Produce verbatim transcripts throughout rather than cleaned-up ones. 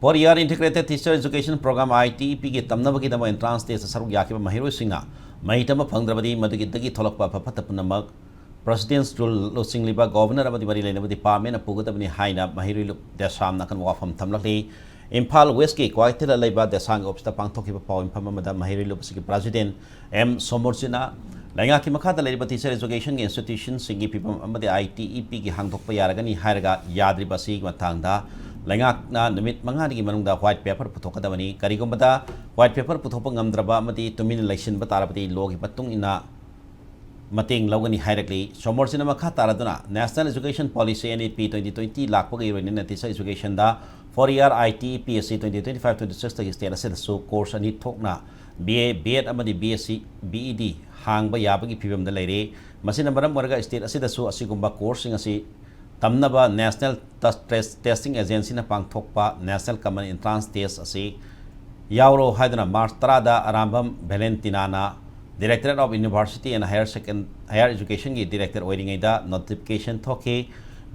Four Year Integrated Teacher Education Program, ITEP ꯒꯤ ꯇꯝꯅꯕꯒꯤꯗꯃꯛ entrance test ꯁꯔꯨꯛ ꯌꯥꯈꯤꯕ ꯃꯍꯩꯔꯣꯏꯁꯤꯡꯅ ꯃꯍꯩ ꯇꯝꯕ ꯐꯪꯗ꯭ꯔꯕꯗꯤ ꯃꯗꯨꯒꯤꯗꯒꯤ ꯊꯣꯛꯂꯛꯄ ꯑꯐ ꯐꯠꯇ ꯄꯨꯝꯅꯃꯛ President's Rule ꯂꯨꯆꯤꯡꯂꯤꯕ Governor ꯑꯃꯗꯤ ꯃꯔꯤ ꯂꯩꯅꯕ department ꯅ ꯄꯨꯒꯗꯕꯅꯤ ꯍꯥꯏꯅ ꯃꯍꯩꯔꯣꯏ ꯂꯨꯞ ꯗꯦꯁꯥꯝꯅ ꯑꯀꯟꯕ ꯋꯥꯐꯝ ꯊꯝꯂꯛꯂꯤ꯫ ꯏꯝꯐꯥꯜ West ꯀꯤ ꯀ꯭ꯋꯥꯀꯩꯊꯦꯜꯗ ꯂꯩꯕ ꯗꯦꯁꯥꯝꯒꯤ office ꯇ ꯄꯥꯡꯊꯣꯛꯈꯤꯕ ꯄꯥꯎ ꯃꯤꯐꯝ ꯑꯃꯗ ꯃꯍꯩꯔꯣꯏ ꯂꯨꯞ ꯑꯁꯤꯒꯤ President ꯑꯦꯝ ꯁꯣꯃꯣꯔꯖꯤꯠꯅ ꯂꯩꯉꯥꯛꯀꯤ ꯃꯈꯥꯗ ꯂꯩꯔꯤꯕ teacher education ꯒꯤ institution ꯁꯤꯡꯒꯤ ꯐꯤꯕꯝ ꯑꯃꯗꯤ ITEP ꯒꯤ ꯍꯥꯡꯗꯣꯛꯄ ꯌꯥꯔꯒꯅꯤ ꯍꯥꯏꯔꯒ ꯌꯥꯗ꯭ꯔꯤꯕ ꯑꯁꯤꯒꯤ ꯃꯇꯥꯡꯗ ꯂꯩꯉꯥꯛꯅ ꯅꯨꯃꯤꯠ ꯃꯉꯥꯅꯤꯒꯤ ꯃꯅꯨꯡꯗ white paper ꯄꯨꯊꯣꯛꯀꯗꯕꯅꯤ꯫ ꯀꯔꯤꯒꯨꯝꯕꯗ white paper ꯄꯨꯊꯣꯛꯄ ꯉꯝꯗ꯭ꯔꯕ ꯑꯃꯗꯤ ꯇꯨꯃꯤꯟꯅ ꯂꯩꯁꯤꯟꯕ ꯇꯥꯔꯕꯗꯤ law ꯒꯤ ꯃꯇꯨꯡ ꯏꯟꯅ ꯃꯇꯦꯡ ꯂꯧꯒꯅꯤ ꯍꯥꯏꯔꯛꯂꯤ꯫ ꯁꯣꯃꯣꯔꯖꯤꯠꯅ ꯃꯈꯥ ꯇꯥꯔꯗꯨꯅ National Education Policy, NEP, twenty twenty ꯂꯥꯛꯄꯒ ꯏꯔꯣꯏꯅꯅ teacher education ꯗ four year ITEP ꯑꯁꯤ twenty twenty five twenty six ꯇꯒꯤ state ꯑꯁꯤꯗꯁꯨ course ꯑꯅꯤ ꯊꯣꯛꯅ BA, BEd ꯑꯃꯗꯤ BSc, BEd ꯍꯥꯡꯕ ꯌꯥꯕꯒꯤ ꯐꯤꯕꯝꯗ ꯂꯩꯔꯦ꯫ ꯃꯁꯤꯅ ꯃꯔꯝ ꯑꯣꯏꯔꯒ state ꯑꯁꯤꯗꯁꯨ ꯑꯁꯤꯒꯨꯝꯕ course ꯁꯤꯡ ꯑꯁꯤ ꯇꯝꯅꯕ National Test-, Testing Agency ꯅ ꯄꯥꯡꯊꯣꯛꯄ National Common Entrance Test ꯑꯁꯤ ꯌꯥꯎꯔꯣ ꯍꯥꯏꯗꯨꯅ ꯃꯥꯔꯆ ꯇꯔꯥꯗ Arambam ꯚꯦꯂꯦꯟꯇꯤꯅꯥꯅ Directorate of University and Higher Second-, Higher Education ꯒꯤ director ꯑꯣꯏꯔꯤꯉꯩꯗ notification ꯊꯣꯛꯈꯤ꯫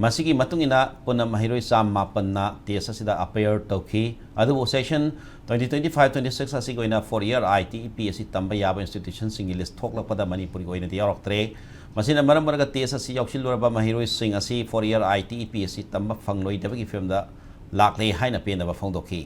ꯃꯁꯤꯒꯤ ꯃꯇꯨꯡ ꯏꯟꯅ ꯄꯨꯟꯅ ꯃꯍꯩꯔꯣꯏ ꯆꯥꯝꯃ ꯃꯥꯄꯟꯅ test ꯑꯁꯤꯗ appear ꯇꯧꯈꯤ꯫ ꯑꯗꯨꯕꯨ session twenty twenty five twenty six ꯑꯁꯤꯒꯤ ꯑꯣꯏꯅ four year ITEP ꯑꯁꯤ ꯇꯝꯕ ꯌꯥꯕ institution ꯁꯤꯡꯒꯤ list ꯊꯣꯛꯂꯛꯄꯗ ꯃꯅꯤꯄꯨꯔꯒꯤ ꯑꯣꯏꯅꯗꯤ ꯌꯥꯎꯔꯛꯇ꯭ꯔꯦ꯫ ꯃꯁꯤꯅ ꯃꯔꯝ ꯑꯣꯏꯔꯒ test ꯑꯁꯤ ꯌꯥꯎꯁꯤꯜꯂꯨꯔꯕ ꯃꯍꯩꯔꯣꯏꯁꯤꯡ ꯑꯁꯤ four year ITEP ꯑꯁꯤ ꯇꯝꯕ ꯐꯪꯂꯣꯏꯗꯕꯒꯤ ꯐꯤꯕꯝꯗ ꯂꯥꯛꯂꯦ ꯍꯥꯏꯅ ꯄꯦꯟꯗꯕ ꯐꯣꯡꯗꯣꯛꯈꯤ꯫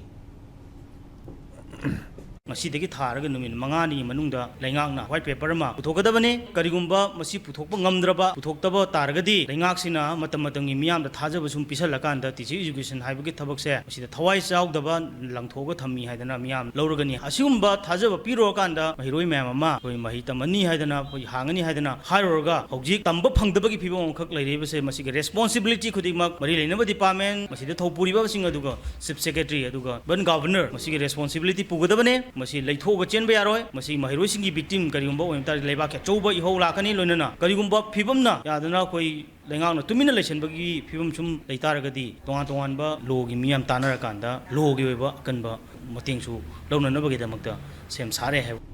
ꯉꯁꯤꯗꯒꯤ ꯊꯥꯔꯒ ꯅꯨꯃꯤꯠ ꯃꯉꯥꯅꯤꯒꯤ ꯃꯅꯨꯡꯗ ꯂꯩꯉꯥꯛꯅ white paper ꯑꯃ ꯄꯨꯊꯣꯛꯀꯗꯕꯅꯤ꯫ ꯀꯔꯤꯒꯨꯝꯕ ꯃꯁꯤ ꯄꯨꯊꯣꯛꯄ ꯉꯝꯗ꯭ꯔꯕ, ꯄꯨꯊꯣꯛꯇꯕ ꯇꯥꯔꯒꯗꯤ ꯂꯩꯉꯥꯛꯁꯤꯅ ꯃꯇꯝ ꯃꯇꯝꯒꯤ ꯃꯤꯌꯥꯝꯗ ꯊꯥꯖꯕ ꯁꯨꯝ ꯄꯤꯁꯜꯂꯀꯥꯟꯗ teacher education ꯍꯥꯏꯕꯒꯤ ꯊꯕꯛꯁꯦ ꯃꯁꯤꯗ ꯊꯋꯥꯏ ꯌꯥꯎꯗꯕ ꯂꯪꯊꯣꯛꯑꯒ ꯊꯝꯃꯤ ꯍꯥꯏꯗꯅ ꯃꯤꯌꯥꯝ ꯂꯧꯔꯒꯅꯤ꯫ ꯑꯁꯤꯒꯨꯝꯕ ꯊꯥꯖꯕ ꯄꯤꯔꯨꯔꯀꯥꯟꯗ ꯃꯍꯩꯔꯣꯏ ꯃꯌꯥꯝ ꯑꯃ ꯑꯩꯈꯣꯏ ꯃꯍꯩ ꯇꯝꯃꯅꯤ ꯍꯥꯏꯗꯅ, ꯑꯩꯈꯣꯏ ꯍꯥꯡꯉꯅꯤ ꯍꯥꯏꯗꯅ ꯍꯥꯏꯔꯨꯔꯒ ꯍꯧꯖꯤꯛ ꯇꯝꯕ ꯐꯪꯗꯕꯒꯤ ꯐꯤꯕꯝ ꯑꯃꯈꯛ ꯂꯩꯔꯤꯕꯁꯦ, ꯃꯁꯤꯒꯤ responsibility ꯈꯨꯗꯤꯡꯃꯛ ꯃꯔꯤ ꯂꯩꯅꯕ department, ꯃꯁꯤꯗ ꯊꯧꯄꯨꯔꯤꯕꯁꯤꯡ ꯑꯗꯨꯒ chief secretary ꯑꯗꯨꯒ even governor ꯃꯁꯤꯒꯤ responsibility ꯄꯨꯒꯗꯕꯅꯦ꯫ ꯃꯁꯤ ꯂꯩꯊꯣꯛꯑꯒ ꯆꯦꯟꯕ ꯌꯥꯔꯣꯏ꯫ ꯃꯁꯤ ꯃꯍꯩꯔꯣꯏꯁꯤꯡꯒꯤ victim ꯀꯔꯤꯒꯨꯝꯕ ꯑꯣꯏꯕ ꯇꯥꯔꯗꯤ ꯂꯩꯕꯥꯛꯀꯤ ꯑꯆꯧꯕ ꯏꯍꯧ ꯂꯥꯛꯀꯅꯤ꯫ ꯂꯣꯏꯅꯅ ꯀꯔꯤꯒꯨꯝꯕ ꯐꯤꯕꯝꯅ ꯌꯥꯗꯅ ꯑꯩꯈꯣꯏ ꯂꯩꯉꯥꯛꯅ ꯇꯨꯃꯤꯟꯅ ꯂꯩꯁꯤꯟꯕꯒꯤ ꯐꯤꯕꯝ ꯁꯨꯝ ꯂꯩꯇꯥꯔꯒꯗꯤ ꯇꯣꯉꯥꯟ ꯇꯣꯉꯥꯟꯕ law ꯒꯤ ꯃꯤ ꯌꯥꯝ ꯇꯥꯟꯅꯔꯀꯥꯟꯗ law ꯒꯤ ꯑꯣꯏꯕ ꯑꯀꯟꯕ ꯃꯇꯦꯡꯁꯨ ꯂꯧꯅꯅꯕꯒꯤꯗꯃꯛꯇ ꯁꯦꯝ ꯁꯥꯔꯦ ꯍꯥꯏꯕ꯫